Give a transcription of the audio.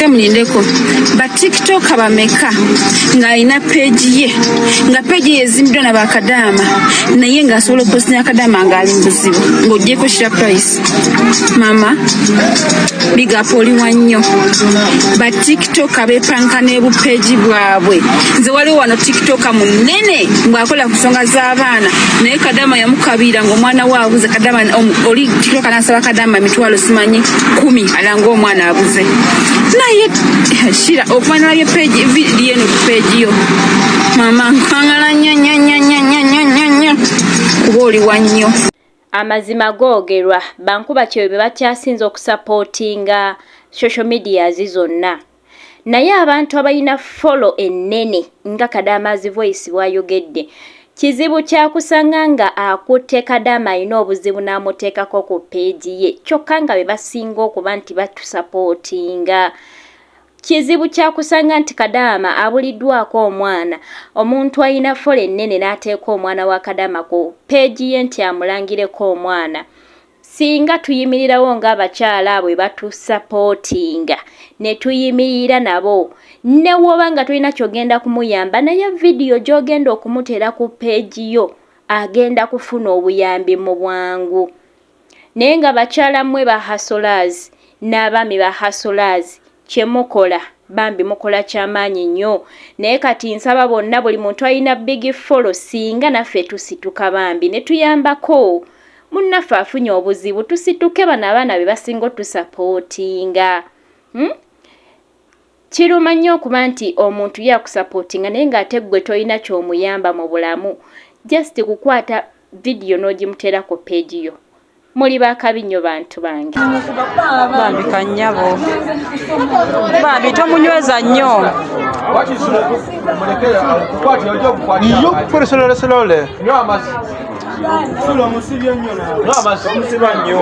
Mulindeko, ba TikToker bameka ng'alina page ye, nga page ye ezimbiddwa na bakadaama, naye ng'asobola okupostinga akadaama ng'ali mu buzibu, ng'oggyeko Shira Price? Mama, big up, oli wa nnyo. Ba TikToker beepanka n'ebu page bwabwe. Nze waliwo wano TikToker munene ng'akola ku nsonga z'abaana, naye kadaama yamukabira ng'omwana we abuze. Kadaama oli TikToker n'asaba kadaama 10,000 simanyi 10 alanga omwana abuze. Naye Shira, okuba nalabye page video eno ku page yo, mama, nkwagala nnyo nnyo nnyo nnyo nnyo nnyo nnyo nnyo, kuba oli wa nnyo. Amazima googerwa, bankuba kyeyo be bakyasinze okusupportinga social medias zonna, naye abantu abalina follow ennene nga Kadaama's Voice bw'ayogedde, kizibu kyakusanga nga akutte kadaama alina obuzibu n'amuteekako ku page ye, kyokka nga be basinga okuba nti batusupportinga. Kizibu kyakusanga nti kadaama abuliddwako omwana, omuntu alina follow ennene n'ateeka omwana wa kadaama ku page ye nti amulangireko omwana. Singa tuyimirirawo ng'abakyala abo batusupportinga ne tuyimirira nabo, ne woba nga tolina ky'ogenda kumuyamba, naye vidiyo gy'ogenda okumuteera ku page yo, agenda kufuna obuyambi mu bwangu. Naye nga bakyala mmwe ba hustlers n'abaami ba hustlers, kye mukola bambi mukola kyamaanyi nnyo. Naye kati nsaba bonna, buli muntu alina big follow, singa naffe tusituka bambi ne tuyambako munnaffe afunye obuzibu, tusituke. Bano abaana be basinga otusupportinga, Kiruma nnyo okuba nti omuntu ye akusupportinga, naye ng'ate ggwe tolina ky'omuyamba mu bulamu, just kukwata vidiyo n'ogimuteera ku page yo. Muli bakabi nnyo, bantu bange. Bambi kannyabo, bambi tomunyweza nnyo. Yo, put it slowly, slowly. Omusiba nnyo.